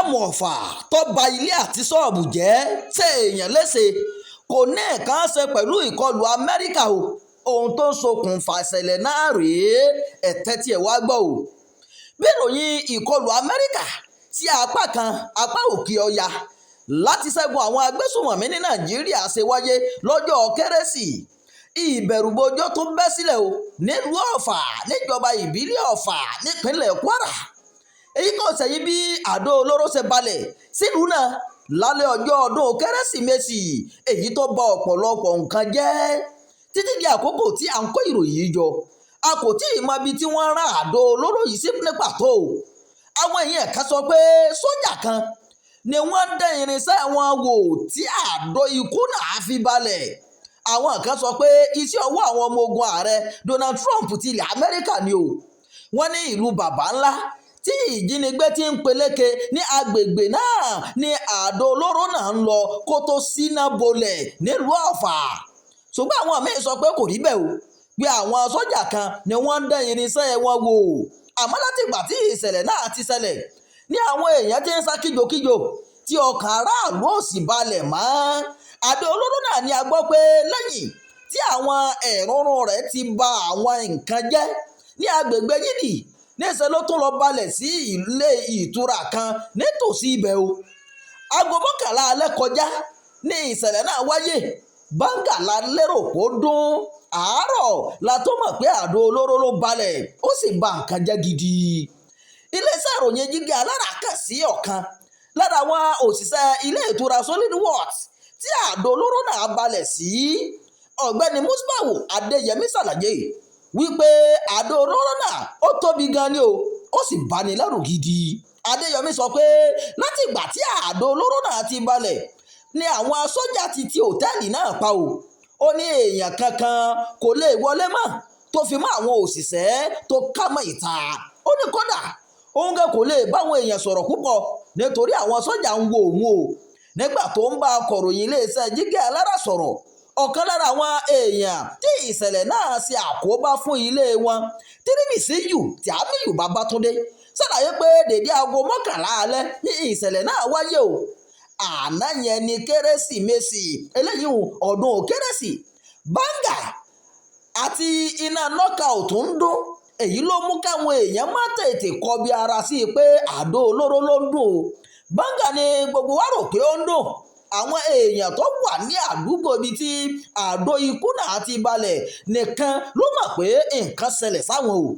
Ìmáàmù Ọfà tó ba ilé àti ṣọ́ọ̀bù jẹ́ ṣe èèyàn léṣe kò ní nǹkan ṣe pẹ̀lú ìkọlù Amẹ́ríkà o. Ohun tó ń ṣokùnfà ìṣẹ̀lẹ̀ náà rèé, ẹ tẹ́tí ẹ wá gbọ́ o. Bí ìròyìn ìkọlù Amẹ́ríkà sí apá kan apá òkè ọya láti ṣẹ́gun àwọn agbésùnmọ̀mí ní Nàìjíríà ṣe wáyé lọ́jọ́ Kérésì, ìbẹ̀rùbojo tó bẹ́ sílẹ̀ o nílùú Ọ̀fà, níjọba ìbílẹ̀ Ọ̀fà, nípínlẹ̀ Kwara. Èyí kò ṣẹ̀yìn bí àdó olóró ṣe balẹ̀ sílùú náà lálẹ́ ọjọ́ ọdún Kérésìmesì, èyí tó ba ọ̀pọ̀lọpọ̀ nǹkan jẹ́. Títí di àkókò tí à ń kó ìròyìn yìí jọ, a kò tí ì mọ ibi tí wọ́n rán àdó olóró yìí sí ní pàtó o. Àwọn èèyàn kan sọ pé sójà kan ni wọ́n ń dán irinṣẹ́ wọn wò tí àdó ikú náà fi balẹ̀. Àwọn kan sọ pé iṣẹ́ ọwọ́ àwọn ọmọ ogun ààrẹ Donald Trump ti ilẹ̀ Amẹ́ríkà ni o. Wọ́n ní ìlú baba ńlá tí ìjínigbé ti ń peléke ní agbègbè náà ni àdó olóró náà ń lọ kó tó síná bolẹ̀ nílùú Ọ̀fà. Ṣùgbọ́n àwọn míín sọ pé kò rí bẹ́ẹ̀ o, pé àwọn sójà kan ni wọ́n ń dán irinṣẹ́ wọn wò. Àmọ́ látìgbà tí ìṣẹ̀lẹ̀ náà ti ṣẹlẹ̀ ní àwọn èèyàn ti ń sá kíjokíjo, tí ọkàn aráàlú ò sì balẹ̀ mọ́. Àdó olóró náà ni a gbọ́ pé lẹ́yìn tí àwọn ẹ̀rúnrún rẹ̀ ti ba àwọn nǹkan jẹ́ ní agbègbè Yídì, níṣẹ́ ló tún lọ balẹ̀ sí ilé ìtura kan nítòsí ibẹ̀ o. Aago 11 alẹ́ kọjá ní ìṣẹ̀lẹ̀ náà wáyé. Báńgà la lérò kó dún, àárọ̀ la tó mọ̀ pé àdó olóró ló balẹ̀, ó sì ba nǹkan jẹ́ gidi. Iléeṣẹ́ ìròyìn Jígí Alára kàn sí ọ̀kan lára àwọn òṣìṣẹ́ ilé ìtura Solid World tí àdó olóró náà balẹ̀ sí. Ọ̀gbẹ́ni Musbau Adéyẹmí ṣàlàyé wípé àdó olóró náà ó tóbi gan ni o, ó sì bani lẹ́rù gidi. Adéyẹmí sọ pé látìgbà tí àdó olóró náà ti balẹ̀ ni àwọn sójà ti ti òtẹ́ẹ̀lì náà pa o. Ó ní èèyàn kankan kò lè wọlé mọ́, tó fi mọ́ àwọn òṣìṣẹ́ tó ká mọ́ ìta. Ó ní kódà òun gan kò lè báwọn èèyàn sọ̀rọ̀ púpọ̀ nítorí àwọn sójà ń wo òun o. Nígbà tó ń bá akọ̀ròyìn iléeṣẹ́ Jígí Alára sọ̀rọ̀, ọ̀kan lára àwọn èèyàn tí ìṣẹ̀lẹ̀ náà ṣe àkóbá fún ilé wọn, Tírímísíyù Tìámíyù Babátúndé, ṣàlàyé pé dédé aago 11 alẹ́ ní ìṣẹ̀lẹ̀ náà wáyé o. Àná yẹn ni Kérésìmesì, eléyìí ọdún Kérésì. Báńgà àti iná knockout ń dún, èyí ló mú káwọn èèyàn má tètè kọbi ara sí i pé àdó olóró ló ń dún o. Báńgà ni gbogbo wa rò pé ó ń dùn. Àwọn èèyàn tó wà ní àdúgbò ibi tí àdó ikú náà ti balẹ̀ nìkan ló mọ̀ pé nǹkan ṣẹlẹ̀ sáwọn o.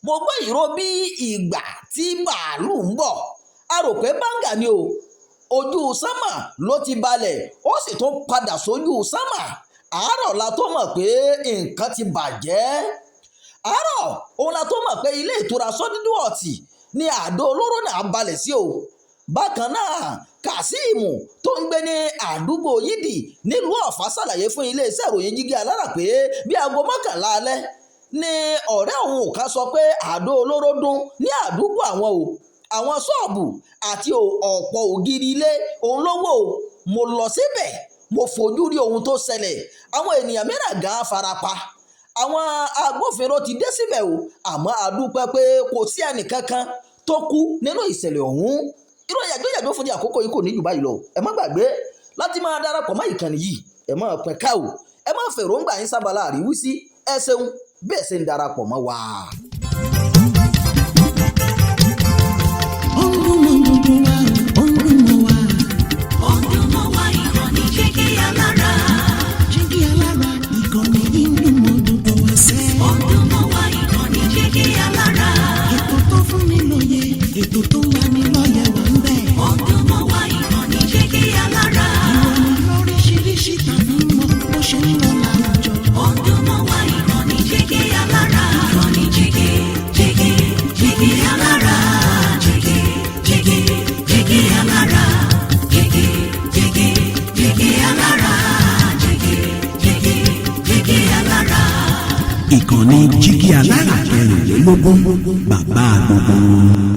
Mo gbọ́ ìró bí ìgbà tí bàálù ń bọ̀, a rò pé báńgà ni o. Ojú sánmà ló ti balẹ̀, ó sì tún padà sójú sánmà. Àárọ̀ la tó mọ̀ pé nǹkan ti bàjẹ́. Àárọ̀ òun la tó mọ̀ pé ilé ìtura Solid World ní àdó olóró náà balẹ̀ sí o. Bákan náà, Kazeem tó ń gbé ní àdúgbò Yídì nílùú Ọ̀fà ṣàlàyé fún iléeṣẹ́ ìròyìn Jígí Alára pé bí aago 11 alẹ́ ni ọ̀rẹ́ òun kan sọ pé àdó olóró dún ní àdúgbò àwọn o. Àwọn ṣọ́ọ̀bù àti ọ̀pọ̀ ògiri ilé òun ló wó o. Mo lọ síbẹ̀, mo fojú rí ohun tó ṣẹlẹ̀. Àwọn ènìyàn mìíràn gan farapa. Àwọn agbófinró ti dé síbẹ̀ o, àmọ́ a dúpẹ́ pé kò sí ẹnìkankan tó kú nínú ìṣẹ̀lẹ̀ ọ̀hún. Ìròyìn àgbéyẹ̀wò fún ti àkókò yìí kò ní jù báyìí lọ. Ẹ má gbàgbé láti máa darapọ̀ mọ́ ìkànnì yìí, ẹ máa pín ká o, ẹ má fèròǹgbà yín sábàlá àríwísí. Ẹ ṣeun bí ẹ ṣe ń darapọ̀ mọ́ wa. Ó ń dún mọ́ gbogbo wa, ó ń dún mọ́ wa. Ó ń dún mọ́ wa, ìkànnì Jígí Alára. Jígí Alára, ìkànnì yìí ń dún mọ́ gbogbo wa sẹ́. Ó ń dún mọ́ wa, ìkànnì Jígí Alára. Ètò tó fún ni lóye, ètò tó ń lani lọ́yẹ̀ wà ń bẹ̀. Ó ń dún mọ́ wa, ìkànnì Jígí Alára. Ìròyìn lóríṣiríṣi tàbí mọ bó ṣe ń lọ láwùjọ. Ó ń dún mọ́ wa, ìkànnì Jígí Alára. Ìkànnì Jígí, Jígí, Jígí Alára. Jígí, Jígí, Jígí Alára. Jígí, Jígí, Jígí Alára. Jígí, Jígí, Jígí Alára. Ìkànnì Jígí Alára 24, bàbá gbogbo wọn.